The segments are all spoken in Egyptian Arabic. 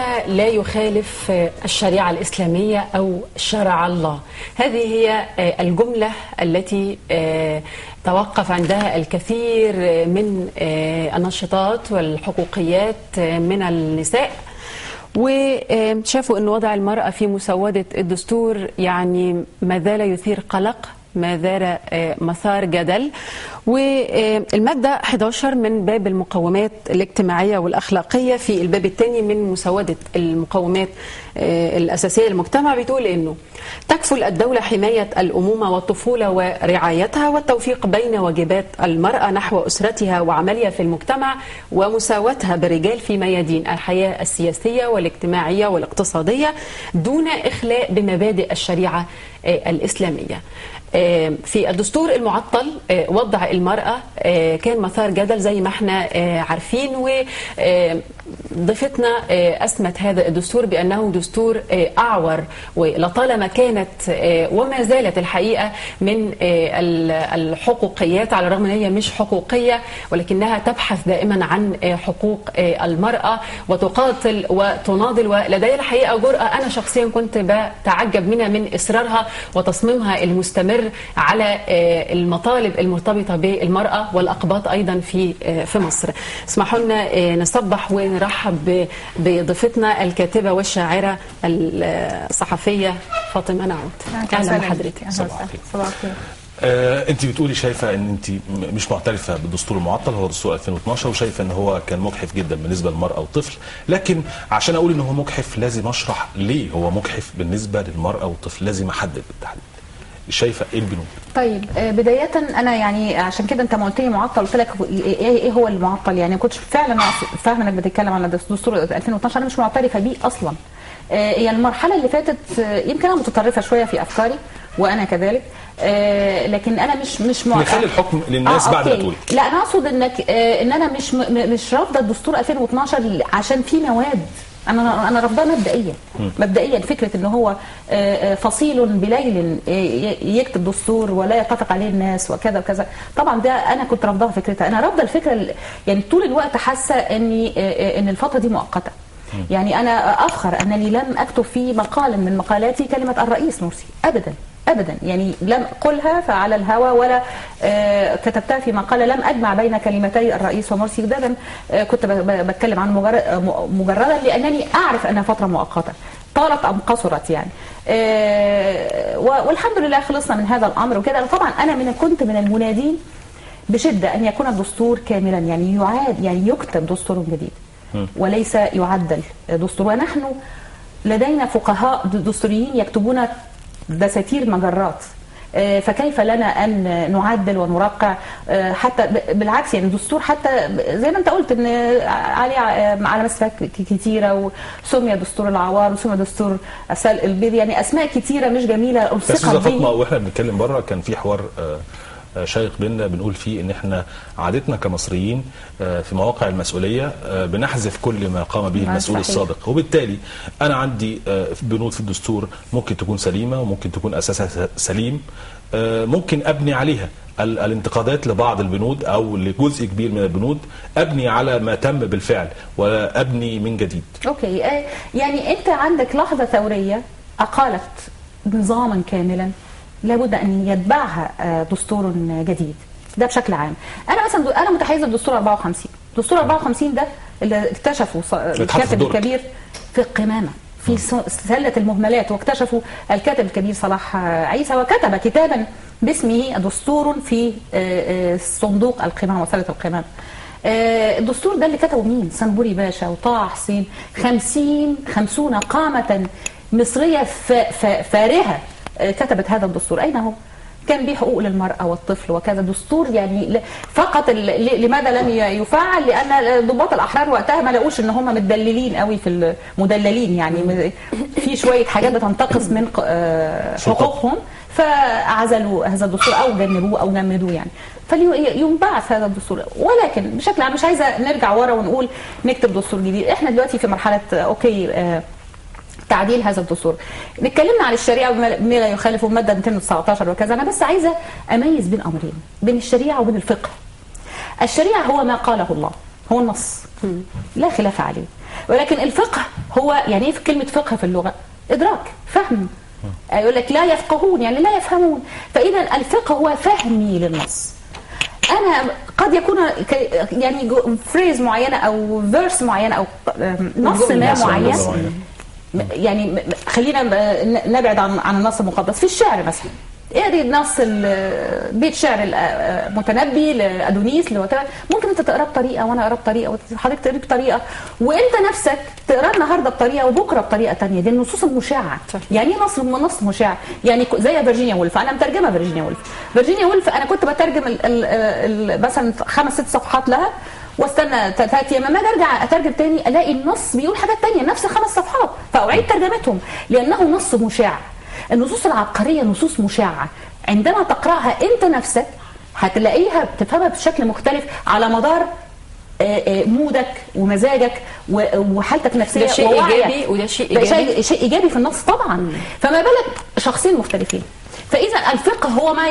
بما لا يخالف الشريعة الإسلامية أو شرع الله. هذه هي الجملة التي توقف عندها الكثير من الناشطات والحقوقيات من النساء، وشافوا أن وضع المرأة في مسودة الدستور يعني ما زال يثير قلق، ما زال مثار جدل. والمادة 11 من باب المقومات الاجتماعية والأخلاقية في الباب الثاني من مسودة المقومات الأساسية للمجتمع بتقول إنه تكفل الدولة حماية الأمومة والطفولة ورعايتها والتوفيق بين واجبات المرأة نحو أسرتها وعملها في المجتمع ومساواتها بالرجال في ميادين الحياة السياسية والاجتماعية والاقتصادية دون إخلاء بمبادئ الشريعة الإسلامية. في الدستور المعطل وضع المرأة كان مثار جدل زي ما احنا عارفين، وضيفتنا أسمت هذا الدستور بأنه دستور أعور، ولطالما كانت وما زالت الحقيقة من الحقوقيات، على الرغم ان هي مش حقوقية ولكنها تبحث دائما عن حقوق المرأة وتقاتل وتناضل، ولديها الحقيقة جرأة أنا شخصيا كنت بتعجب منها، من إصرارها وتصميمها المستمر على المطالب المرتبطة بالمرأة والأقباط أيضا في مصر. اسمحوا لنا نصبح ونرحب بضيفتنا الكاتبة والشاعرة الصحفية فاطمة نعود. أهلا بحضرتك. صباح الخير. انت بتقولي شايفه ان انت مش معترفة بالدستور المعطل، هو دستور 2012، وشايفه ان هو كان مجحف جدا بالنسبة للمراة والطفل، لكن عشان اقول ان هو مجحف لازم اشرح ليه هو مجحف بالنسبة للمراة والطفل، لازم احدد بالتحديد. شايفه ايه البنود؟ طيب بداية انا يعني عشان كده انت ما قلت لي معطل قلت لك ايه هو المعطل، يعني ما كنتش فعلا فاهمه انك بتتكلم على دستور 2012، انا مش معترفة بيه اصلا. هي المرحلة اللي فاتت يمكن انا متطرفة شوية في افكاري وانا كذلك، لكن انا مش نخلي الحكم للناس بعد ما تقول. لا انا اقصد انك ان انا مش رافضه الدستور 2012 عشان في مواد انا رافضاه مبدئيا. مبدئيا فكرة ان هو فصيل بليل يكتب دستور ولا يتفق عليه الناس وكذا وكذا، طبعا ده انا كنت رافضاها فكرتها. انا رافضه الفكرة، يعني طول الوقت حاسه ان الفترة دي مؤقتة. يعني انا افخر انني لم اكتب في مقال من مقالاتي كلمة الرئيس مرسي ابدا ابدا، يعني لم اقلها فعلى الهوى ولا كتبتها في مقاله، لم اجمع بين كلمتي الرئيس ومرسي. ده كنت بتكلم عنه مجردا لانني اعرف انها فترة مؤقتة طالت ام قصرت يعني. والحمد لله خلصنا من هذا الامر وكده. طبعا انا كنت من المنادين بشده ان يكون الدستور كاملا، يعني يعاد، يعني يكتب دستور جديد وليس يعدل دستور. ونحن لدينا فقهاء دستوريين يكتبون دساتير مجرات، فكيف لنا ان نعدل ونرقع؟ حتى بالعكس يعني الدستور حتى زي ما انت قلت ان عليه علامات استفهام كتيرة، وسمي دستور العوار وسمي دستور السلق البيض، يعني اسماء كتيرة مش جميلة الصقت به. فاطمة واحنا بنتكلم بره كان في حوار شيق بينا بنقول فيه ان احنا عادتنا كمصريين في مواقع المسؤولية بنحذف كل ما قام به المسؤول السابق، وبالتالي انا عندي بنود في الدستور ممكن تكون سليمة وممكن تكون اساسها سليم، ممكن ابني عليها الانتقادات لبعض البنود او لجزء كبير من البنود، ابني على ما تم بالفعل وابني من جديد. okay، يعني انت عندك لحظة ثورية اقالت نظاما كاملا لابد ان يتبعها دستور جديد، ده بشكل عام. انا مثلا انا متحيزه لدستور 54، دستور 54 ده اللي اكتشفه الكاتب الكبير في القمامة في سله المهملات، واكتشفه الكاتب الكبير صلاح عيسى وكتب كتابا باسمه دستور في صندوق القمامة وسله القمامة. الدستور ده اللي كتبه مين؟ سنبوري باشا وطه حسين، 50 قامه مصرية فارهه كتبت هذا الدستور. أين هو؟ كان به حقوق للمرأة والطفل وكذا دستور، يعني فقط لماذا لم يفعل؟ لأن ضباط الأحرار وقتها ما لقوش إن هم متدللين قوي في المدللين، يعني في شوية حاجات بتنتقص من حقوقهم، فعزلوا هذا الدستور أو جنبوه أو جمدوه يعني، فلينبعث هذا الدستور. ولكن بشكل عام مش عايزة نرجع ورا ونقول نكتب دستور جديد، احنا دلوقتي في مرحلة okay تعديل هذا الدستور. اتكلمنا عن الشريعة بما لا يخالف المادة 219 وكذا. انا بس عايزه اميز بين امرين، بين الشريعة وبين الفقه. الشريعة هو ما قاله الله، هو النص لا خلاف عليه، ولكن الفقه هو يعني ايه في كلمة فقه في اللغة؟ ادراك، فهم. يقول لك لا يفقهون يعني لا يفهمون. فاذا الفقه هو فهمي للنص. انا قد يكون يعني phrase معينة او verse معين او نص ما معين، يعني خلينا نبعد عن النص المقدس. في الشعر مثلا، اقري نص بيت شعر المتنبي لادونيس، ممكن انت تقراه بطريقة وانا اقراه بطريقة وحضرتك تقريه بطريقة، وانت نفسك تقراه النهارده بطريقة وبكره بطريقة ثانية. دي النصوص المشعه. يعني ايه نص مشع؟ يعني زي فيرجينيا وولف، انا مترجمة فيرجينيا وولف. فيرجينيا وولف انا كنت بترجم مثلا 5 6 صفحات لها، واستنى 3 ايام، ما ارجع اترجم تاني الاقي النص بيقول حاجات ثانية نفس ال5 صفحات، فاعيد ترجمتهم لانه نص مشع. النصوص العبقرية نصوص مشعة، عندما تقرأها أنت نفسك هتلاقيها تفهمها بشكل مختلف على مدار مودك ومزاجك وحالتك النفسية. ده شيء إيجابي وده شيء إيجابي، شيء إيجابي في النص طبعا. فما بالك شخصين مختلفين. فإذا الفقه هو ما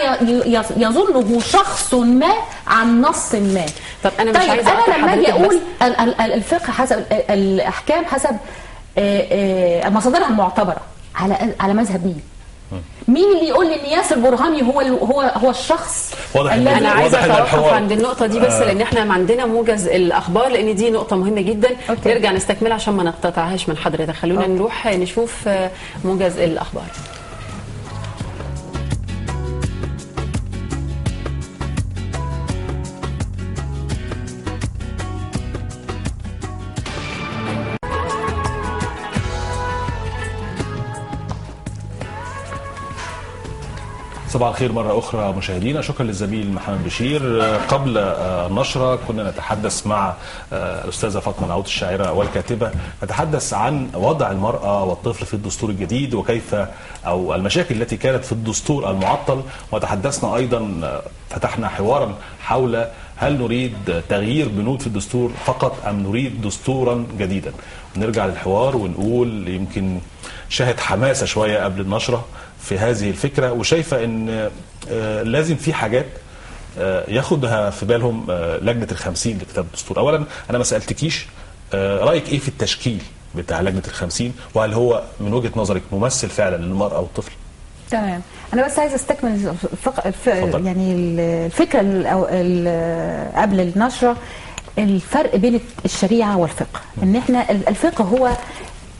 يظنه شخص ما عن نص ما. طب أنا مش عايزة أنا لما أجي أقول الفقه حسب الأحكام حسب مصادرها المعتبرة على مذهب مين؟ مين اللي يقول لي ان ياسر برهامي هو هو هو الشخص؟ واضح. انا عايزه اتوقف عند النقطة دي بس لان احنا عندنا موجز الاخبار، لان دي نقطة مهمة جدا. okay. نرجع نستكمل عشان ما نقتطعهاش من حضرتك. خلونا نروح نشوف موجز الاخبار. صباح الخير مرة أخرى مشاهدينا. شكرا للزميل محمد بشير. قبل النشرة كنا نتحدث مع الأستاذة فاطمة نعوت الشاعرة والكاتبة، نتحدث عن وضع المرأة والطفل في الدستور الجديد وكيف أو المشاكل التي كانت في الدستور المعطل، وتحدثنا أيضا فتحنا حوارا حول هل نريد تغيير بنود في الدستور فقط أم نريد دستورا جديدا. نرجع للحوار ونقول يمكن شاهد حماسة شوية قبل النشرة في هذه الفكرة، وشايفة ان لازم في حاجات ياخدها في بالهم لجنة ال50 لكتاب الدستور. اولا انا ما سألتكيش رأيك ايه في التشكيل بتاع لجنة ال50، وهل هو من وجهة نظرك ممثل فعلا للمرأة والطفل؟ تمام. انا بس عايزه استكمل يعني الفكرة قبل النشرة، الفرق بين الشريعة والفقه، ان احنا الفقه هو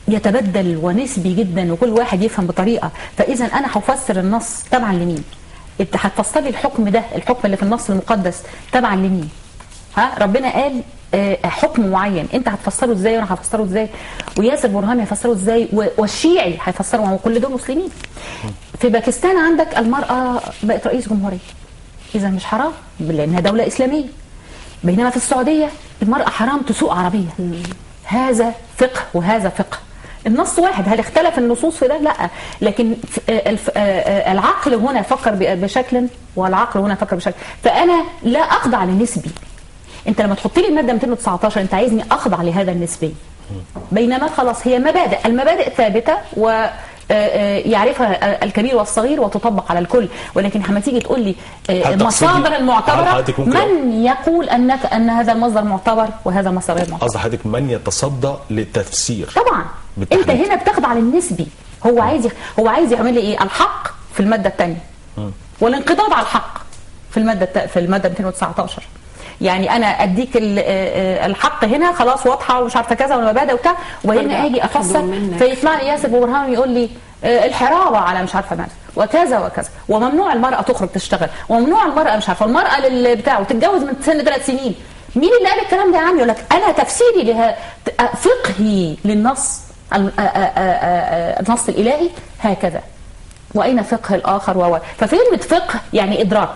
يتبدل ونسبي جدا وكل واحد يفهم بطريقة، فاذا انا هفسر النص تبعا لمين؟ انت هتفسر لي الحكم ده، الحكم اللي في النص المقدس تبعا لمين؟ ها ربنا قال حكم معين، انت هتفسره ازاي وانا هفسره ازاي وياسر برهامي هيفسره ازاي والشيعي هيفسره، وهو كل دول مسلمين. في باكستان عندك المرأة بقت رئيس جمهورية، اذا مش حرام لانها دولة اسلامية. بينما في السعودية المرأة حرام تسوق عربية. هذا فقه وهذا فقه، النص واحد. هل اختلف النصوص في ده؟ لا، لكن العقل هنا فكر بشكل والعقل هنا فكر بشكل، فانا لا اخضع لنسبي. انت لما تحط لي المادة 219 انت عايزني اخضع لهذا النسبي، بينما خلاص هي مبادئ، المبادئ ثابتة ويعرفها الكبير والصغير وتطبق على الكل، ولكن لما تيجي تقول لي المصادر المعتبرة، من يقول انك ان هذا المصدر معتبر وهذا المصدر غير معتبر؟ قصد حضرتك من يتصدى للتفسير؟ طبعا بالتحديد. انت هنا بتخضع للنسبي. هو عايز يعمل لي ايه؟ الحق في المادة الثانية والانقضاض على الحق في المادة 219. يعني انا اديك الحق هنا خلاص واضحة ومش عارفه كذا والمبادئ وبتاع، وبعدين اجي افسر فيطلع لي ياسر برهامي يقول لي الحرابه على مش عارفه ماذا وكذا وكذا، وممنوع المراة تخرج تشتغل، وممنوع المراة مش عارفه المراة للبتاع وتتجوز من سن 3 سنين. مين اللي قال الكلام ده يا عم؟ يقول لك انا تفسيري لها فقهي للنص النص الالهي هكذا، واين فقه الاخر؟ وهو فكلمه فقه يعني ادراك،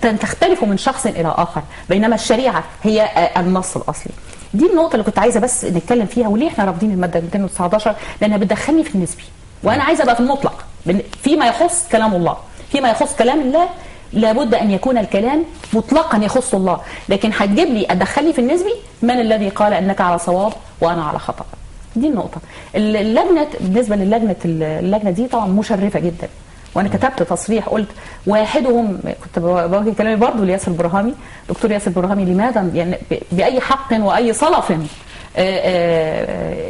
تختلف من شخص الى اخر، بينما الشريعة هي النص الاصلي. دي النقطة اللي كنت عايزه بس نتكلم فيها، وليه احنا رافضين المادة 219؟ لانها بتدخلني في النسبي، وانا عايزه ابقى في المطلق فيما يخص كلام الله. فيما يخص كلام الله لابد ان يكون الكلام مطلقا يخص الله، لكن هتجيب لي ادخلني في النسبي، من الذي قال انك على صواب وانا على خطأ؟ دي النقطة. اللجنة بالنسبة للجنة، اللجنة دي طبعا مشرفة جدا، وانا كتبت تصريح قلت واحدهم، كنت بوجه كلامي برضه لياسر برهامي، دكتور ياسر برهامي، لماذا يعني باي حق واي صلف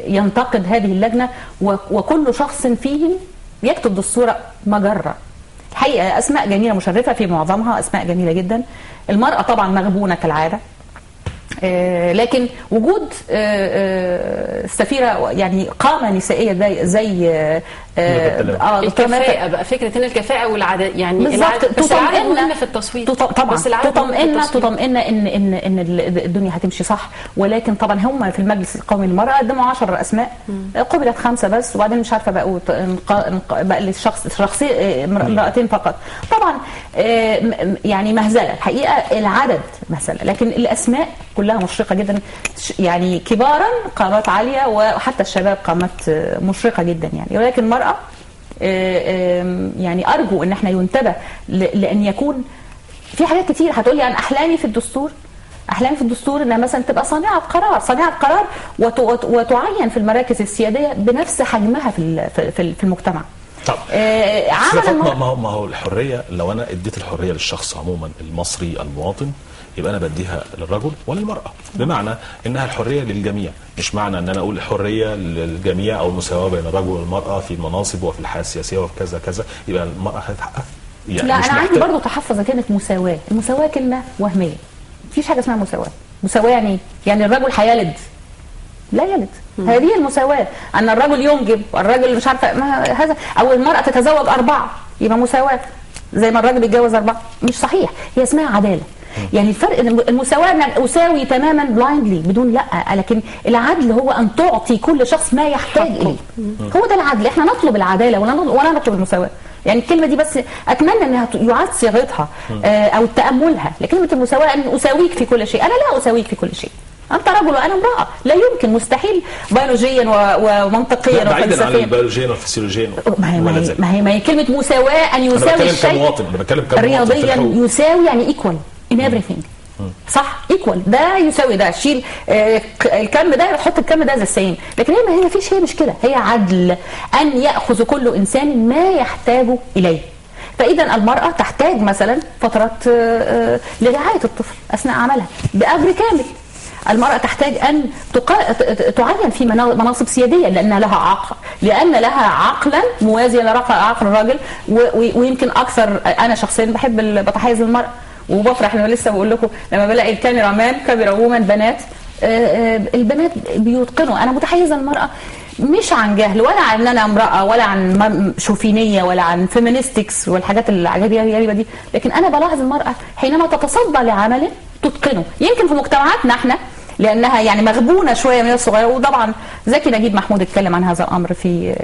ينتقد هذه اللجنة، وكل شخص فيهم يكتب دستور مجره. الحقيقة اسماء جميلة مشرفة في معظمها، اسماء جميلة جدا. المراة طبعا مغبونه كالعادة، لكن وجود السفيره يعني قامه نسائية زي الكفاءة بقى، فكرة ان الكفاءة والعدد يعني بالظبط بس العدد مهم في التصويت طبعا، تطمئن ان ان ان الدنيا هتمشي صح. ولكن طبعا هم في المجلس القومي للمراة قدموا 10 اسماء، قبلت 5 بس، وبعدين مش عارفه بقوا بقى للشخص شخصي امرأتين فقط. طبعا يعني مهزله الحقيقة، العدد مهزله، لكن الاسماء كلها مشرقة جدا، يعني كبارا قامات عالية وحتى الشباب قامات مشرقة جدا يعني. ولكن المراة يعني ارجو ان احنا ينتبه لان يكون في حاجات كتير. هتقولي عن احلامي في الدستور، احلامي في الدستور انها مثلا تبقى صانعه قرار، صانعه قرار وتعين في المراكز السياديه بنفس حجمها في المجتمع. طب ما هو الحرية، لو انا اديت الحرية للشخص عموما المصري المواطن، يبقى انا بديها للرجل وللمراة، بمعنى انها الحرية للجميع، مش معنى ان انا اقول الحرية للجميع او المساواة بين الرجل والمراة في المناصب وفي الحياة السياسية وفي كذا كذا، يبقى المراة خدت حقها. يعني لا، انا عندي برضه تحفظ كلمة مساواة، المساواة كلمة وهمية، مفيش حاجة اسمها مساواة. مساواة يعني ايه؟ يعني الرجل هيلد؟ لا يلد. هذه المساواة، ان الرجل ينجب، الرجل مش عارفه ما هذا، او المراة تتزوج 4 يبقى مساواة زي ما الراجل بيتجوز 4، مش صحيح. هي اسمها عدالة. يعني الفرق المساواة ان اساوي تماما blindly بدون لا، لكن العدل هو ان تعطي كل شخص ما يحتاج اليه. هو ده العدل. احنا نطلب العدالة ولا نطلب المساواة. يعني الكلمة دي بس اتمنى انها يعاد صياغتها او تاملها. لكلمة المساواة ان اساويك في كل شيء، انا لا اساويك في كل شيء. انت رجل وانا امراة، لا يمكن، مستحيل بيولوجيا ومنطقيا وفلسفيا. بعيدا عن البيولوجيا والفسيولوجيا، ما هي كلمة مساواة ان يساوي الشيء. انا بتكلم كمواطن رياضيا، يساوي يعني equal in everything، صح؟ equal، ده يساوي ده، شيل الكم ده حط الكم ده the same. لكن هي ما فيش، هي مش كده، هي عدل ان ياخذ كل انسان ما يحتاجه اليه. فاذا المراة تحتاج مثلا فترات لرعاية الطفل اثناء عملها باجر كامل. المرأة تحتاج أن تعين في مناصب سيادية لأن لها عقل، لأن لها عقلا موازيا لعقل الراجل، ويمكن أكثر. أنا شخصيا بحب بتحيز للمرأة وبفرح لما لسه بقول لكم لما بلاقي ال cameraman camera woman بنات، البنات بيتقنوا. أنا متحيزة للمرأة مش عن جهل ولا عن ان انا امراة ولا عن شوفينيه ولا عن feministics والحاجات العجيبة الغريبة دي، لكن انا بلاحظ المراة حينما تتصدى لعمل تتقنه. يمكن في مجتمعاتنا احنا لانها يعني مغبونه شوية من الصغيرة، وطبعا زكي نجيب محمود اتكلم عن هذا الامر في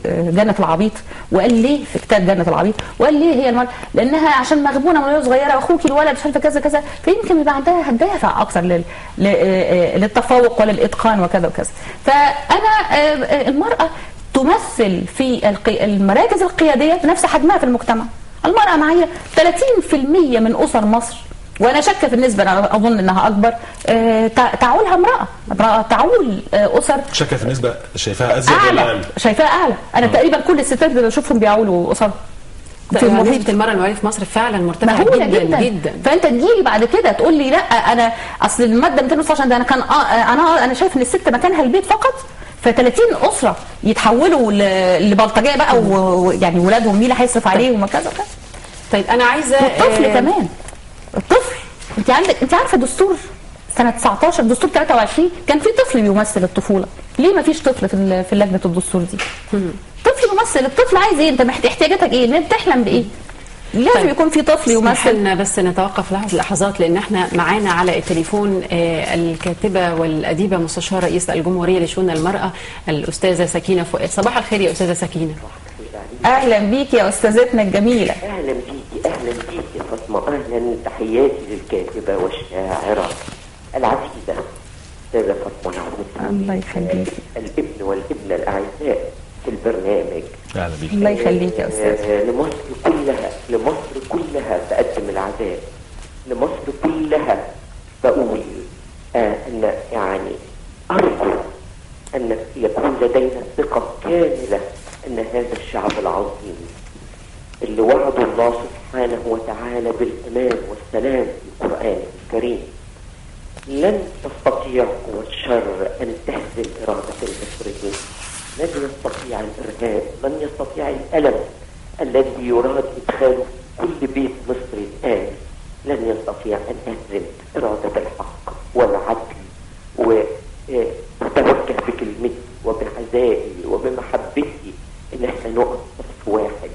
جنة العبيط، وقال ليه في كتاب جنة العبيط، وقال ليه هي المرأة لانها عشان مغبونه من وهي صغيرة، واخوك الولد مش عارفه كذا كذا، فيمكن يبقى عندها دافع اكثر للتفوق وللاتقان وكذا وكذا. فانا المراة تمثل في المراكز القيادية بنفس حجمها في المجتمع. المراة معايا 30% من اسر مصر، وانا شاكه في النسبة، انا اظن انها اكبر، تعولها امراة تعول اسر. شاكه في النسبة، شايفاها ازيد ولا اقل؟ شايفاها اعلى. انا تقريبا كل الستات اللي بشوفهم بيعولوا اسر. في المحيط المرأة الموالية في مصر فعلا مرتفعة جدا جدا, جداً. فانت تجيلي بعد كده تقول لي لا انا اصل المادة 219 ده انا كان انا شايف ان الست مكانها البيت فقط، ف 30 اسره يتحولوا لبلطجيه بقى، ويعني ولادهم مين اللي هيصرف عليهم وكذا وكذا. طيب انا عايزه والطفل كمان، الطفل انت عندك، انت عارفه دستور سنة 19 دستور 23 كان في طفل بيمثل الطفولة، ليه ما فيش طفل في لجنة الدستور دي؟ طفل يمثل الطفل عايز ايه؟ انت احتياجاتك ايه؟ انت بتحلم بايه؟ لازم طيب. يكون في طفل يمثل. احنا بس نتوقف لحظات لان احنا معانا على التليفون الكاتبة والاديبه مستشار رئيس الجمهورية لشؤون المراة الاستاذة سكينة فؤاد. صباح الخير يا استاذه سكينة. اهلا بيك يا استاذتنا الجميلة. اهلا بيكي، اهلا بيكي يا فاطمة، اهلا. تحياتي للكاتبه والشاعره العزيزة استاذه فاطمة نعود. الله يخليك. الابن والابنه الاعزاء في البرنامج. اهلا بيك. الله يخليك يا استاذ. لمصر كلها، لمصر كلها بقدم العزاء، لمصر كلها بقول ان يعني ارجو ان يكون لدينا ثقة كاملة أن هذا الشعب العظيم اللي وعده الله سبحانه وتعالى بالأمان والسلام في القرآن الكريم، لن تستطيع قوى الشر أن تهزم إرادة المصريين، لن يستطيع الإرهاب، لن يستطيع الألم الذي يراد إدخاله في كل بيت مصري الآن، لن يستطيع أن يهزم إرادة الحق والعدل. وأتوجه بكلمتي وبعزائي وبمحبتي إن احنا نقف صف واحد،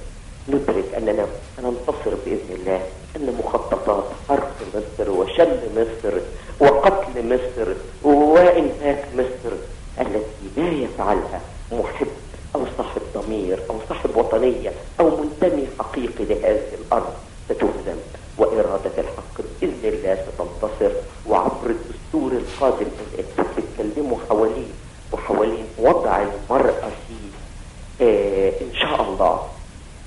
ندرك أننا سننتصر بإذن الله، أن مخططات حرق مصر وشل مصر وقتل مصر وإنهاك مصر التي لا يفعلها محب أو صاحب ضمير أو صاحب وطنية أو منتمي حقيقي لهذه الأرض ستهزم، وإرادة الحق بإذن الله ستنتصر. وعبر الدستور القادم اللي بتتكلموا حواليه وحوالين وضع المرأة فيه، إن شاء الله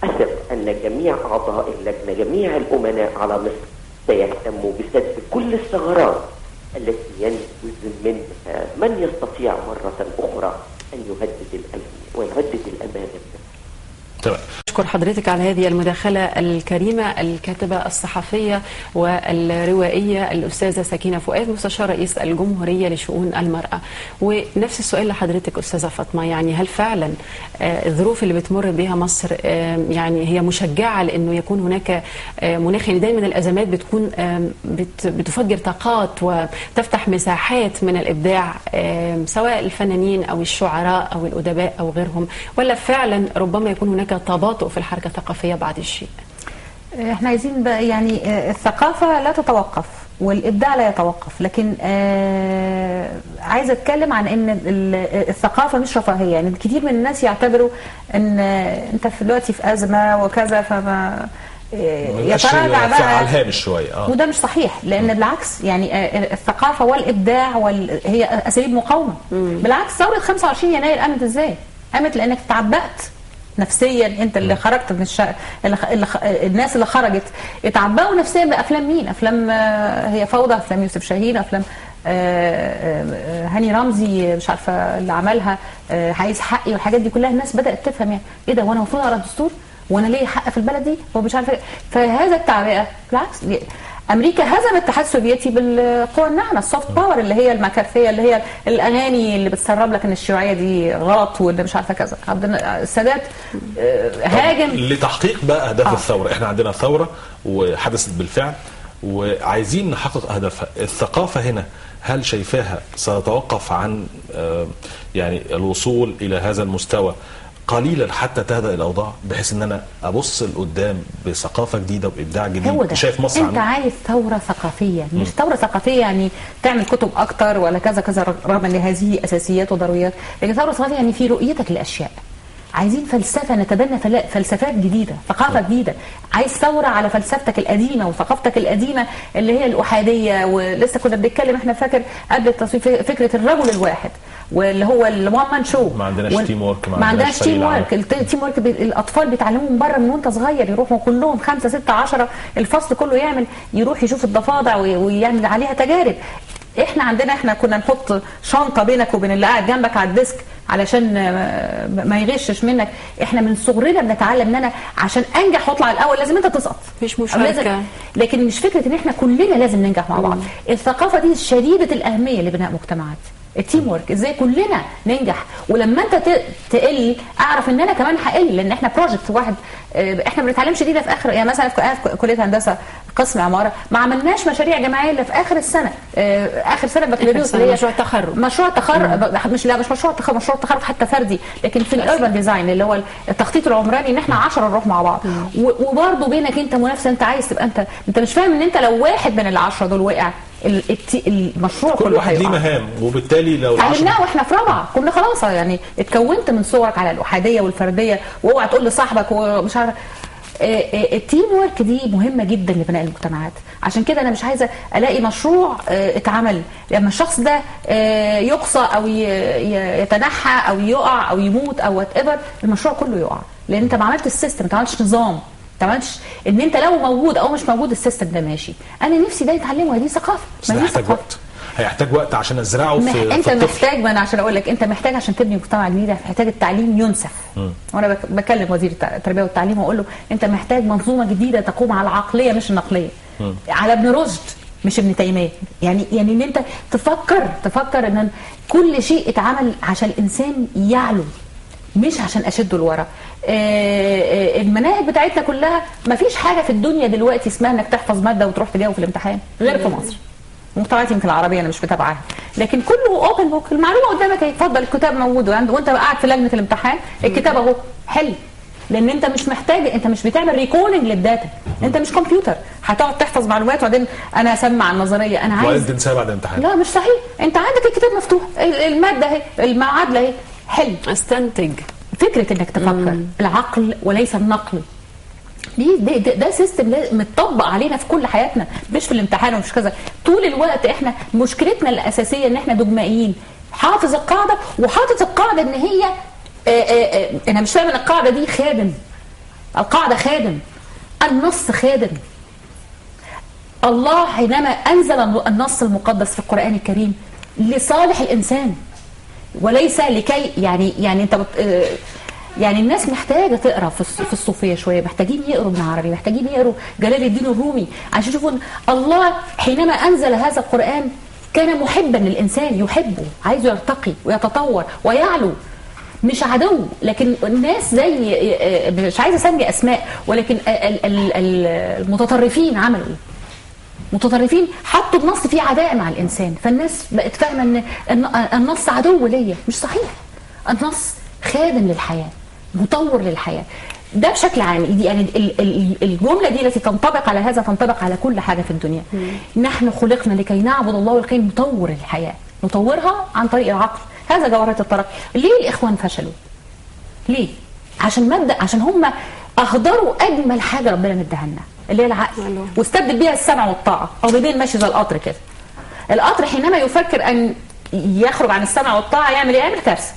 أثق أن جميع أعضاء اللجنة، جميع الأمناء على مصر، سيهتموا بسد كل الثغرات التي ينفذ منها من يستطيع مرة أخرى أن يهدد الأمن ويهدد الأمان. تمام. أشكر حضرتك على هذه المداخلة الكريمة، الكاتبة الصحفية والروائية الأستاذة سكينة فؤاد، مستشار رئيس الجمهورية لشؤون المرأة. ونفس السؤال لحضرتك أستاذة فاطمة، يعني هل فعلا الظروف اللي بتمر بها مصر يعني هي مشجعة لأنه يكون هناك مناخ؟ يعني دايما الأزمات بتكون بتفجر طاقات وتفتح مساحات من الإبداع، سواء الفنانين أو الشعراء أو الأدباء أو غيرهم، ولا فعلا ربما يكون هناك تباطؤ في الحركة الثقافية بعد الشيء؟ احنا عايزين بقى يعني الثقافة لا تتوقف والإبداع لا يتوقف، لكن عايزة اتكلم عن ان الثقافة مش رفاهية. يعني كتير من الناس يعتبروا ان انت في دلوقتي في أزمة وكذا فما يتراجع بقى على الهامش شوية، وده مش صحيح، لأن بالعكس يعني الثقافة والإبداع هي أساليب مقاومة. بالعكس ثورة 25 يناير قامت ازاي؟ قامت لأنك تعبأت نفسيا، انت اللي خرجت من الناس اللي خرجت اتعبأوا نفسيا بافلام مين؟ افلام هي فوضى، افلام يوسف شاهين، افلام هاني رمزي مش عارفه اللي عملها عايز حقي والحاجات دي كلها. الناس بدات تفهم يعني ايه ده، وانا المفروض اقرا الدستور، وانا ليه حق في البلد دي، ومش عارفه. فهذا التعبئه بالعكس امريكا هزمت الاتحاد السوفيتي بالقوى الناعمة، ال soft power اللي هي المكارثيه، اللي هي الاغاني اللي بتسرب لك ان الشيوعية دي غلط وان مش عارفه كذا. عبد السادات هاجم لتحقيق بقى اهداف الثورة. احنا عندنا ثورة وحدثت بالفعل وعايزين نحقق اهدافها. الثقافة هنا هل شايفاها ستتوقف عن يعني الوصول الى هذا المستوى قليلا حتى تهدأ الاوضاع، بحيث ان انا ابص لقدام بثقافة جديدة وابداع جديد؟ هو ده. شايف مصر انت عايز ثورة ثقافية، مش ثورة ثقافية يعني تعمل كتب اكتر ولا كذا كذا، رغم ان هذه اساسيات وضروريات، لكن ثورة ثقافية يعني في رؤيتك للاشياء. عايزين فلسفة، نتبنى فلسفات جديدة، ثقافة جديدة. عايز ثورة على فلسفتك القديمة وثقافتك القديمة اللي هي الاحاديه. ولسه كنا بنتكلم احنا، فاكر قبل التصوير، فكرة الرجل الواحد واللي هو ال one man show. ما عندناش team work، ما عندناش team work. ال team work الاطفال بيتعلموه من بره من وانت صغير، يروحوا كلهم 5 6 10 الفصل كله يعمل، يروح يشوف الضفادع ويعمل عليها تجارب. احنا عندنا، احنا كنا نحط شنطه بينك وبين اللي قاعد جنبك على ال desk علشان ما يغشش منك. احنا من صغرنا بنتعلم ان انا عشان انجح واطلع الاول لازم انت تسقط، مفيش مشاركة. لكن مش فكرة ان احنا كلنا لازم ننجح مع بعض. الثقافة دي شديدة الاهمية لبناء مجتمعات. ال team work، ازاي كلنا ننجح، ولما انت تقل اعرف ان انا كمان هقل، لان احنا project واحد. احنا ما بنتعلمش دي في اخر، يعني مثلا في كليه هندسة قسم عمارة ما عملناش مشاريع جماعية الا في اخر السنة، اخر سنة بكالوريوس اللي هي مشروع التخرج، مشروع التخرج مش لا مش مشروع التخرج، مشروع التخرج حتى فردي، لكن في ال urban design اللي هو التخطيط العمراني ان احنا 10 نروح مع بعض. وبرده بينك انت منافسه، انت عايز تبقى انت مش فاهم ان انت لو واحد من ال10 دول وقع المشروع كل واحد ليه مهام، وبالتالي لو علمناه واحنا في رابعه كنا خلاص يعني اتكونت من صورك على الاحاديه والفرديه، واوعى تقول لصاحبك ومش عارفه. ال team work دي مهمة جدا لبناء المجتمعات. عشان كده انا مش عايزه الاقي مشروع اتعمل لما الشخص ده يقصى او يتنحى او يقع او يموت او whatever، المشروع كله يقع، لان انت ما عملتش ال system، ما عملتش نظام، ما عملتش ان انت لو موجود او مش موجود ال system ده ماشي. انا نفسي ده يتعلمه، دي ثقافة. بس ده هيحتاج وقت، هيحتاج وقت عشان ازرعه في انت الطفل. محتاج، ما انا عشان اقول لك انت محتاج عشان تبني مجتمع جديد محتاج التعليم ينسف. وانا بكلم وزير التربية والتعليم واقول له انت محتاج منظومة جديدة تقوم على العقلية مش النقليه. على ابن رشد، مش ابن تيمية. يعني ان انت تفكر ان كل شيء اتعمل عشان الانسان يعلو، مش عشان اشده لورا. المناهج بتاعتنا كلها ما فيش حاجة في الدنيا دلوقتي اسمها انك تحفظ مادة وتروح تجاوب في الامتحان، غير في مصر. مجتمعات يمكن العربية انا مش متابعاها، لكن كله open book، المعلومة قدامك اهي، اتفضل الكتاب موجود، وانت قاعد في لجنة الامتحان الكتاب اهو، حل. لان انت مش محتاج، انت مش بتعمل recalling لل data، انت مش كمبيوتر هتقعد تحفظ معلومات وبعدين انا اسمع النظرية، انا عايز وبعدين تنساها بعد الامتحان. لا مش صحيح، انت عندك الكتاب مفتوح، المادة اهي، المعادلة اهي، حل، استنتج. فكرة انك تفكر، العقل وليس النقل. دي ده system متطبق علينا في كل حياتنا، مش في الامتحان ومش كذا، طول الوقت. احنا مشكلتنا الاساسية ان احنا دogmائيين، حافظ القاعدة وحاطط القاعدة ان هي انا مش فاهم ان القاعدة دي خادم، القاعدة خادم، النص خادم. الله حينما انزل النص المقدس في القران الكريم لصالح الانسان وليس لكي يعني انت يعني الناس محتاجه تقرا في الصوفية شوية، محتاجين يقروا ابن عربي، محتاجين يقروا جلال الدين الرومي عشان يشوفوا الله حينما انزل هذا القران كان محبا للانسان، يحبه، عايزه يرتقي ويتطور ويعلو، مش عدو. لكن الناس زي، مش عايزه اسمي اسماء، ولكن المتطرفين عملوا ايه؟ متطرفين حطوا النص فيه عداء مع الانسان، فالناس بقت فاهمه ان النص عدو ليا. مش صحيح، النص خادم للحياة، مطور للحياة. ده بشكل عام، دي يعني الجملة دي التي تنطبق على هذا تنطبق على كل حاجة في الدنيا. نحن خلقنا لكي نعبد الله ولكي نطور الحياة، نطورها عن طريق العقل. هذا جوهرة الترقي. ليه الاخوان فشلوا؟ ليه؟ عشان مبدا، عشان هم اهدروا اجمل حاجة ربنا مديها لنا اللي هي العقل، واستبدل بيها السمع والطاعة. او بيبين ماشي زي القطر كده. القطر حينما يفكر ان يخرج عن السمع والطاعة يعمل ايه؟ يعمل كارثة،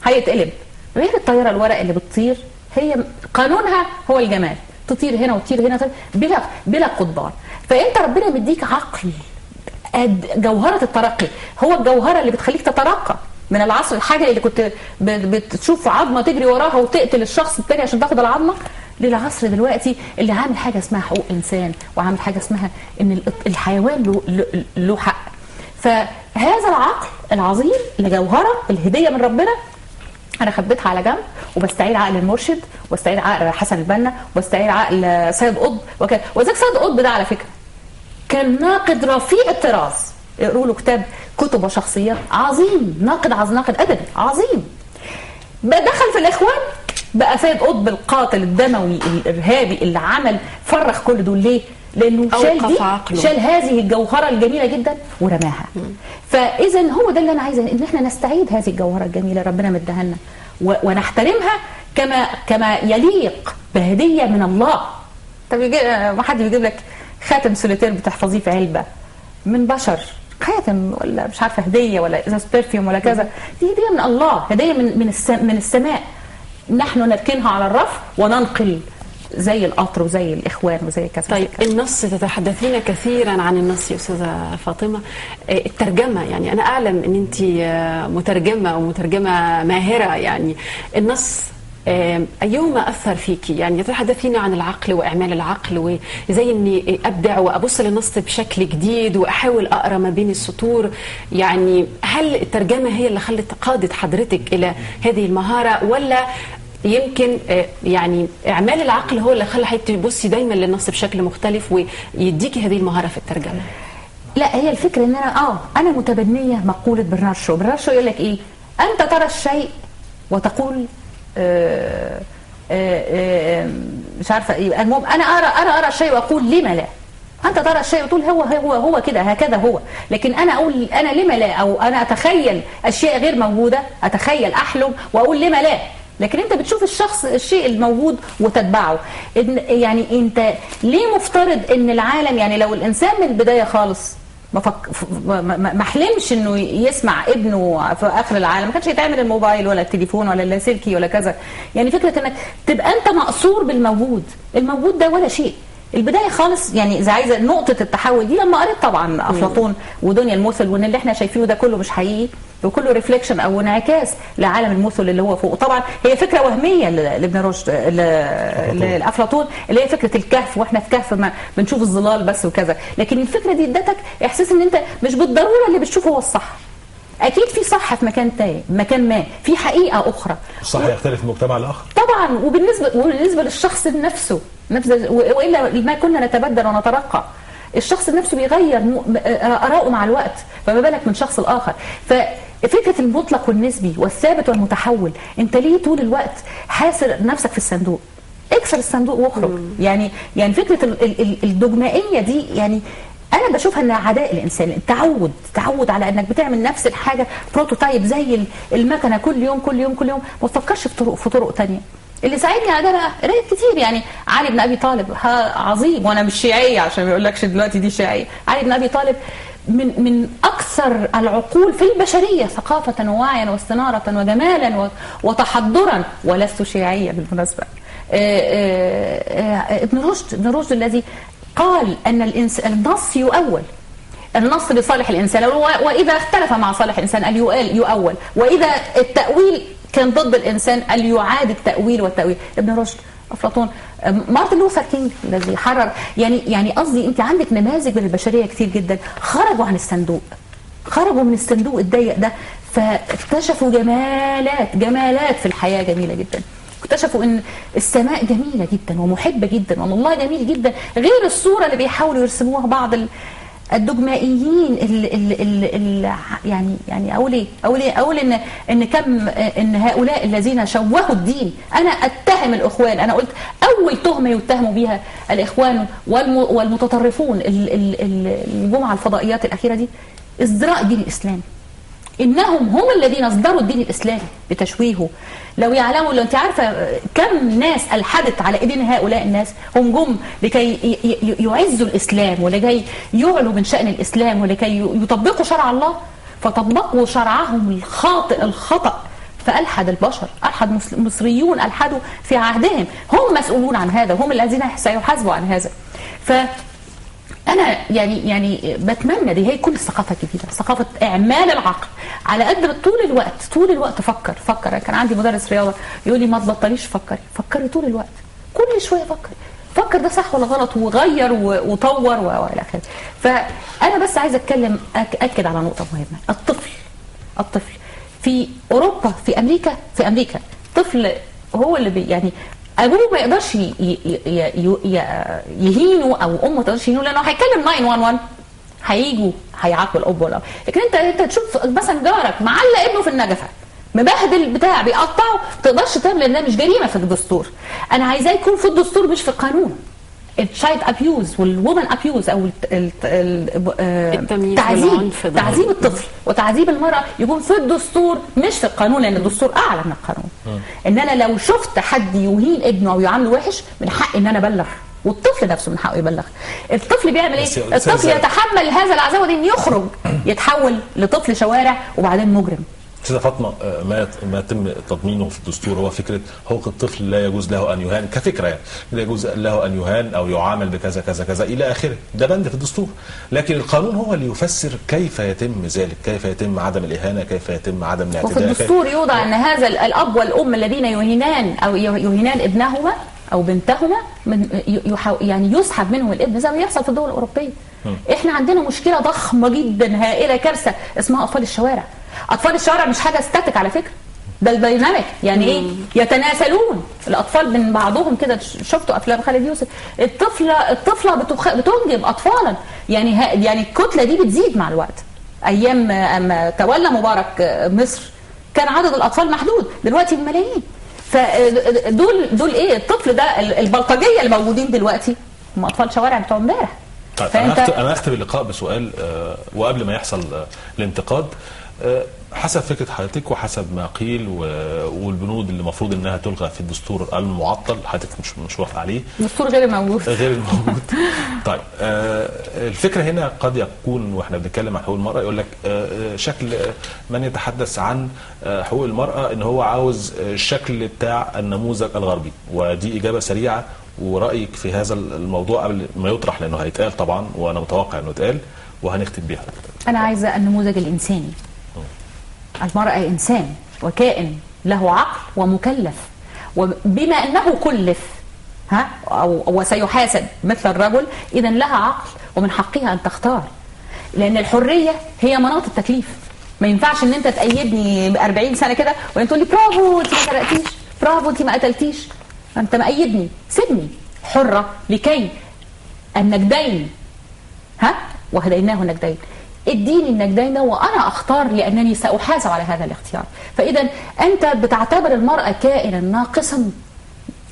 هيتقلب. غير الطيارة الورق اللي بتطير، هي قانونها هو الجمال، تطير هنا وتطير هنا بلا قضبان. فانت ربنا مديك عقل، جوهره الترقي، هو الجوهرة اللي بتخليك تترقى من العصر الحجري اللي كنت بتشوف عظمه تجري وراها وتقتل الشخص الثاني عشان تاخد العظمة، للعصر دلوقتي اللي عامل حاجة اسمها حقوق انسان، وعامل حاجة اسمها ان الحيوان له حق. فهذا العقل العظيم اللي جوهره الهدية من ربنا، انا خبيتها على جنب، وبستعير عقل المرشد، وبستعير عقل حسن البنا، وبستعير عقل سيد قطب وكذا. وذاك سيد قطب ده على فكرة كان ناقد رفيع الطراز، اقروا له كتاب كتب وشخصيات، عظيم، ناقد ناقد ادبي عظيم. دخل في الاخوان بقى سيد قطب القاتل الدموي الارهابي اللي عمل فرخ كل دول. ليه؟ لانه شال دي، شال هذه الجوهرة الجميلة جدا ورماها. فاذا هو ده اللي انا عايزه، ان احنا نستعيد هذه الجوهرة الجميلة ربنا مديها لنا ونحترمها كما يليق بهديه من الله. طب ما حد بيجيب لك خاتم سوليتير بتحفظيه في علبة من بشر، خاتم ولا مش عارفه هديه ولا ازاز perfume ولا كذا، دي هديه من الله، هديه من السماء. نحن نركنها على الرف وننقل زي القطر وزي الاخوان وزي كذا. طيب النص، تتحدثين كثيرا عن النص يا استاذه فاطمة، الترجمة، يعني انا اعلم ان انت مترجمة ومترجمه ماهره، يعني النص أيهما أثر فيكي؟ يعني تتحدثين عن العقل وإعمال العقل، وزي إني أبدع وأبص للنص بشكل جديد وأحاول أقرأ ما بين السطور، يعني هل الترجمة هي اللي خلت قادت حضرتك إلى هذه المهارة، ولا يمكن يعني إعمال العقل هو اللي خلى حضرتك تبصي دايما للنص بشكل مختلف ويديكي هذه المهارة في الترجمة؟ لا، هي الفكرة إن أنا أنا متبنية مقولة برنارد شو. برنارد شو يقول لك إيه؟ أنت ترى الشيء وتقول مش عارفه ايه، المهم انا ارى الشيء واقول لما لا. انت ترى الشيء وتقول هو هو هو كده، هكذا هو، لكن انا اقول انا لما لا، او انا اتخيل اشياء غير موجودة، اتخيل، احلم واقول لما لا. لكن انت بتشوف الشخص الشيء الموجود وتتبعه. يعني انت ليه مفترض ان العالم، يعني لو الانسان من البداية خالص ما حلمش انه يسمع ابنه في اخر العالم، ما كانش يتعمل الموبايل ولا التليفون ولا اللاسلكي ولا كذا. يعني فكرة انك تبقى انت مقصور بالموجود، الموجود ده ولا شيء. البداية خالص يعني اذا عايزه نقطة التحول دي لما قريت طبعا افلاطون ودنيا المثل، وان اللي احنا شايفينه ده كله مش حقيقي وكله reflection او انعكاس لعالم المثل اللي هو فوق. طبعا هي فكرة وهمية لابن رشد لافلاطون اللي هي فكرة الكهف، واحنا في كهف ما بنشوف الظلال بس وكذا، لكن الفكرة دي ادتك احساس ان انت مش بالضرورة اللي بتشوفه هو الصح، اكيد في صح في مكان تاني، مكان ما في حقيقة اخرى. الصح يختلف من مجتمع لاخر طبعا، وبالنسبة للشخص نفسه والا ما كنا نتبدل ونترقى. الشخص نفسه بيغير آراءه مع الوقت، فما بالك من شخص الآخر. ففكرة المطلق والنسبي والثابت والمتحول، انت ليه طول الوقت حاسر نفسك في الصندوق؟ اكسر الصندوق واخرج. يعني فكرة الدogمائية دي يعني انا بشوفها انها عداء الانسان، التعود، تعود على انك بتعمل نفس الحاجة prototype زي المكنه كل يوم كل يوم كل يوم، ما تفكرش في طرق ثانية. اللي ساعدني على ده بقى قرايه كتير، يعني علي بن ابي طالب عظيم، وانا مش شيعية عشان ما يقولكش دلوقتي دي شيعية. علي بن ابي طالب من اكثر العقول في البشرية ثقافة ووعيا واستناره وجمالا وتحضرا، ولست شيعية بالمناسبة. ابن رشد الذي قال ان النص يؤول، النص لصالح الانسان، واذا اختلف مع صالح الانسان قال يؤول، واذا التاويل كان ضد الانسان قال يعاد التاويل والتاويل. ابن رشد، افلاطون، مارتن لوثر كينج الذي حرر، يعني قصدي انت عندك نماذج من البشرية كتير جدا خرجوا عن الصندوق، خرجوا من الصندوق الضيق ده، فاكتشفوا جمالات في الحياة جميلة جدا. اكتشفوا ان السماء جميلة جدا ومحبه جدا وان الله جميل جدا، غير الصورة اللي بيحاولوا يرسموها بعض الدogمائيين ال يعني اقول ايه ان كم ان هؤلاء الذين شوهوا الدين. انا اتهم الاخوان، انا قلت اول تهمه يتهموا بها الاخوان والمتطرفون الجمعة الفضائيات الاخيرة دي ازدراء دين الاسلام، انهم هم الذين اصدروا الدين الاسلامي بتشويهه. لو يعلموا، لو انت عارفه كم ناس الحدت على ايدين هؤلاء الناس، هم جم لكي يعزوا الاسلام ولكي يعلوا من شأن الاسلام ولكي يطبقوا شرع الله، فطبقوا شرعهم الخاطئ الخطأ، فألحد البشر، ألحد مصريون ألحدوا في عهدهم، هم مسؤولون عن هذا، هم الذين سيحاسبوا عن هذا. ف أنا يعني بتمنى دي هي كل الثقافة الجديدة، ثقافة إعمال العقل على قد طول الوقت فكر. كان عندي مدرس رياضة يقول لي ما تبطليش فكري طول الوقت، كل شوية فكر ده صح ولا غلط، وغير وطور وإلى آخره. فأنا بس عايزة أتكلم أكد على نقطة مهمة، الطفل في أوروبا، في أمريكا طفل هو اللي يعني ابوه ما يقدرش يهينه او امه ما تقدرش يهينه، لانه هيكلم 911 هيجوا هيعاقبوا الاب ولا. لكن انت تشوف مثلا جارك معلق ابنه في النجفه، مبهدل بتاع بيقطعه، ما تقدرش تعمل، لان ده مش جريمة في الدستور. انا عايزاه يكون في الدستور مش في القانون. ال child abuse وال woman abuse او تعذيب الطفل وتعذيب المراة يكون في الدستور مش في القانون، لان الدستور اعلى من القانون. ان انا لو شفت حد يهين ابنه او يعامله وحش من حقي ان انا ابلغ، والطفل نفسه من حقه يبلغ. الطفل بيعمل ايه؟ الطفل يتحمل هذا العذاب ان يخرج يتحول لطفل شوارع وبعدين مجرم. استاذه فاطمة، ما يتم تضمينه في الدستور هو فكرة حقوق الطفل لا يجوز له ان يهان، كفكرة يعني لا يجوز له ان يهان او يعامل بكذا كذا كذا الى اخره، ده بند في الدستور. لكن القانون هو اللي يفسر كيف يتم ذلك، كيف يتم عدم الاهانة، كيف يتم عدم الاعتداء. وفي الدستور يوضع ان هذا الاب والام الذين يهينان او يهينان ابنهما او بنتهما من يعني يسحب منهم الابن، زي ما بيحصل في الدول الاوروبية. احنا عندنا مشكلة ضخمة جدا هائلة كارثة اسمها اطفال الشوارع. اطفال الشوارع مش حاجة static على فكرة، ده ال dynamic. يعني ايه؟ يتناسلون الاطفال من بعضهم كده. شفتوا افلام خالد يوسف، الطفلة بتنجب اطفالا، يعني الكتلة دي بتزيد مع الوقت. ايام اما تولى مبارك مصر كان عدد الاطفال محدود، دلوقتي بملايين. فدول ايه الطفل ده؟ البلطجيه اللي موجودين دلوقتي هم اطفال شوارع بتوع امبارح. طيب انا اختم اللقاء بسؤال، وقبل ما يحصل الانتقاد، حسب فكرة حضرتك وحسب ما قيل والبنود اللي المفروض انها تلغى في الدستور المعطل، حضرتك مش موافق عليه، الدستور غير الموجود غير الموجود. طيب الفكرة هنا قد يكون واحنا بنتكلم عن حقوق المرأة يقول لك شكل من يتحدث عن حقوق المرأة ان هو عاوز الشكل بتاع النموذج الغربي، ودي إجابة سريعة ورايك في هذا الموضوع قبل ما يطرح، لانه هيتقال طبعا وانا متوقع انه يتقال، وهنختم بيها. انا عايزه النموذج الانساني. المراة انسان وكائن له عقل ومكلف، وبما انه كلف ها او وسيحاسب مثل الرجل، اذا لها عقل ومن حقها ان تختار، لان الحرية هي مناط التكليف. ما ينفعش ان انت تأيدني 40 سنة كده وانت تقول لي برافو انت ما سرقتيش، برافو انت ما قتلتيش، انت مأيدني، سيبني حره لكي النجدين، ها وهديناه النجدين، اديني النجدين وانا اختار لانني ساحاسب على هذا الاختيار. فاذا انت بتعتبر المراة كائنا ناقصا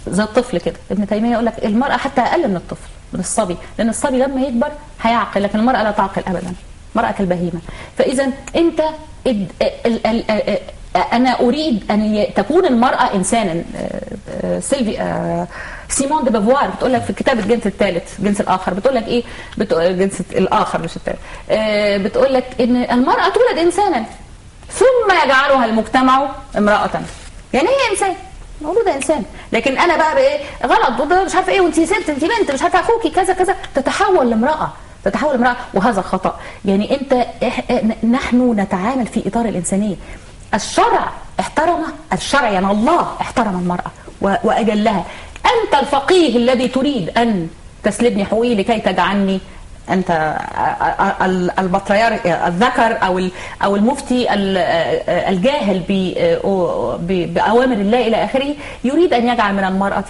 زي الطفل كده. ابن تيمية يقول لك المراة حتى اقل من الطفل، من الصبي، لان الصبي لما يكبر هيعقل، لكن المراة لا تعقل ابدا، المراة كالبهيمه. فاذا انت انا اريد ان تكون المراة انسانا. سيلفي سيمون دي بافوار بتقول لك في كتاب الجنس الثالث، الجنس الاخر، بتقول لك ايه؟ الجنس الاخر مش الثالث، بتقول لك ان المراة تولد انسانا ثم يجعلها المجتمع امراة. يعني هي انسان، مولودة انسان، لكن انا بقى بايه غلط مش عارفه ايه، وانت ست، انت بنت، مش عارفه اخوكي كذا كذا، تتحول لامراة، تتحول لامراة، وهذا خطا. يعني انت نحن نتعامل في اطار الانسانية. الشرع احترم الشرع، يعني الله احترم المراة واجلها. انت الفقيه الذي تريد ان تسلبني حقوقي لكي تجعلني انت البطريرك الذكر او المفتي الجاهل باوامر الله الى اخره، يريد ان يجعل من المراة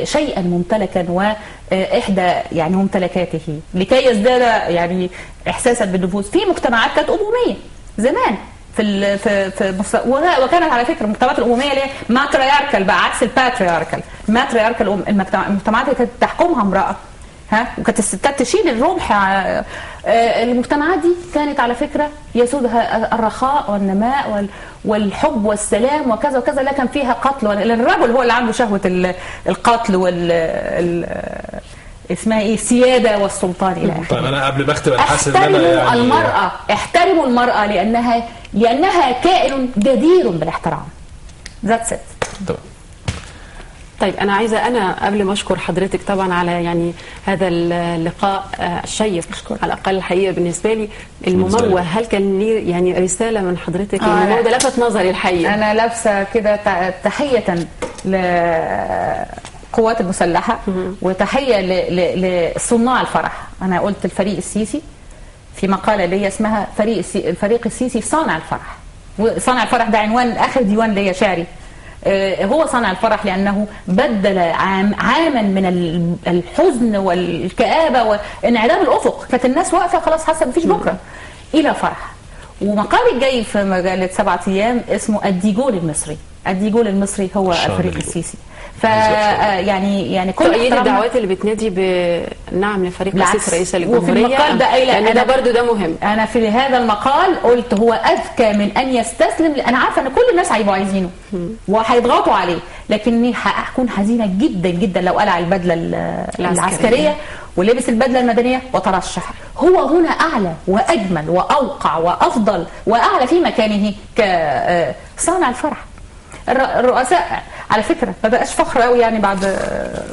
شيئا ممتلكا واحدى يعني ممتلكاته لكي يزداد يعني احساسا بالنفوذ. في مجتمعات كانت اموميه زمان في في في وكانت على فكرة المجتمعات الاموميه اللي هي matriarchal بقى عكس ال patriarchal. matriarchal المجتمعات اللي كانت تحكمها امراة، ها، وكانت الستات تشيل الرمح. المجتمعات دي كانت على فكرة يسودها الرخاء والنماء والحب والسلام وكذا وكذا، لا كان فيها قتل، لان الرجل هو اللي عنده شهوة القتل وال اسمها ايه، السيادة والسلطان الى اخره. طيب انا قبل ما اختم انا حاسس ان انا يعني المراة، احترموا المراة لانها كائن جدير بالاحترام. That's it. تمام. طيب انا عايزه، انا قبل ما اشكر حضرتك طبعا على يعني هذا اللقاء الشيق على الاقل الحقيقة بالنسبة لي المموه، هل كان لي يعني رسالة من حضرتك؟ المموه ده لفت نظري الحقيقة. انا لابسه كده تحية للقوات المسلحة وتحية لصناع الفرح. انا قلت الفريق السيسي في مقاله ليا اسمها الفريق السيسي صانع الفرح. وصانع الفرح ده عنوان اخر ديوان ليا شعري. هو صنع الفرح لأنه بدل عاما من الحزن والكآبة وانعدام الأفق، كانت الناس واقفة خلاص حاسة مفيش بكرة، إلى فرح. ومقالي الجاي في مجلة 7 أيام اسمه الديجول المصري. الديجول المصري هو الفريق السيسي. ف يعني كل الدعوات اللي بتنادي بنعم لفريق السيسي رئيس الجمهورية، وفي المقال ده قايله لان ده برضه ده مهم. انا في هذا المقال قلت هو اذكى من ان يستسلم. انا عارفه ان كل الناس هيبقوا عايزينه وهيضغطوا عليه، لكني هكون حزينة جدا جدا لو قلع البدلة العسكرية ولبس البدلة المدنية وترشح. هو هنا اعلى واجمل واوقع وافضل واعلى في مكانه كصانع الفرح. الرؤساء على فكرة ما بقاش فخر قوي يعني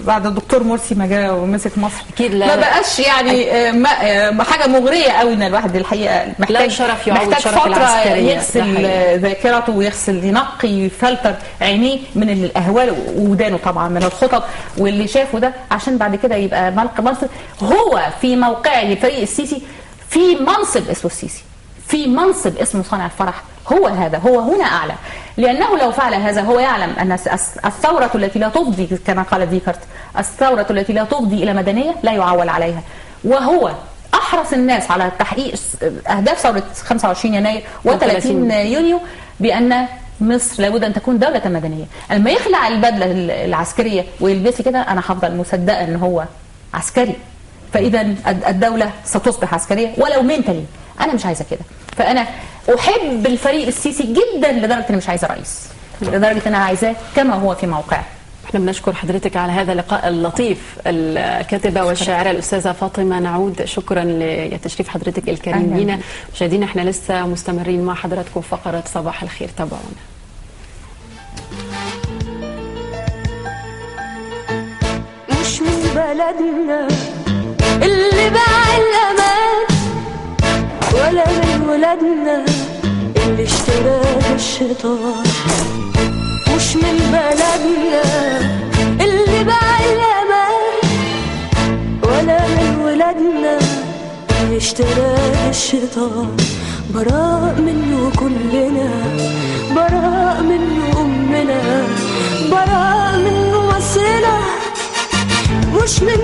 بعد الدكتور مرسي ما جه ومسك مصر، اكيد لا، ما بقاش يعني حاجة مغرية قوي ان الواحد الحقيقة محتاج شرف يعوض محتاج شرف فترة يغسل ذاكرته ويغسل ينقي يفلتر عينيه من الاهوال وودانه طبعا من الخطط واللي شافه ده، عشان بعد كده يبقى ملك مصر. هو في موقعه الفريق السيسي في منصب اسمه السيسي، في منصب اسمه صانع الفرح، هو هذا، هو هنا أعلى. لأنه لو فعل هذا هو يعلم أن الثورة التي لا تفضي كما قال ديكارت، الثورة التي لا تفضي إلى مدنية لا يعول عليها. وهو أحرص الناس على تحقيق أهداف ثورة 25 يناير و30 يونيو بأن مصر لابد أن تكون دولة مدنية. لما يخلع البدلة العسكرية ويلبسي كده، أنا هفضل مصدقة أن هو عسكري، فإذا الدولة ستصبح عسكرية ولو منتلي. أنا مش عايزة كده. فأنا أحب الفريق السيسي جدا لدرجة أني مش عايزة رئيس، لدرجة أنا عايزاه كما هو في موقعه. احنا بنشكر حضرتك على هذا اللقاء اللطيف، الكاتبة والشاعرة الأستاذة فاطمة نعود. شكرا لتشريف حضرتك الكريم لينا. مشاهدينا احنا لسه مستمرين مع حضراتكم فقرة صباح الخير، تابعونا. بلدنا اللي باع الأمان، ولا من ولادنا اللي اشتراه الشيطان. مش من بلدنا اللي باع الأمان، ولا من ولادنا اللي اشتراه الشيطان. براء منه كلنا، براء منه أمنا، براء منه مصرنا. مش من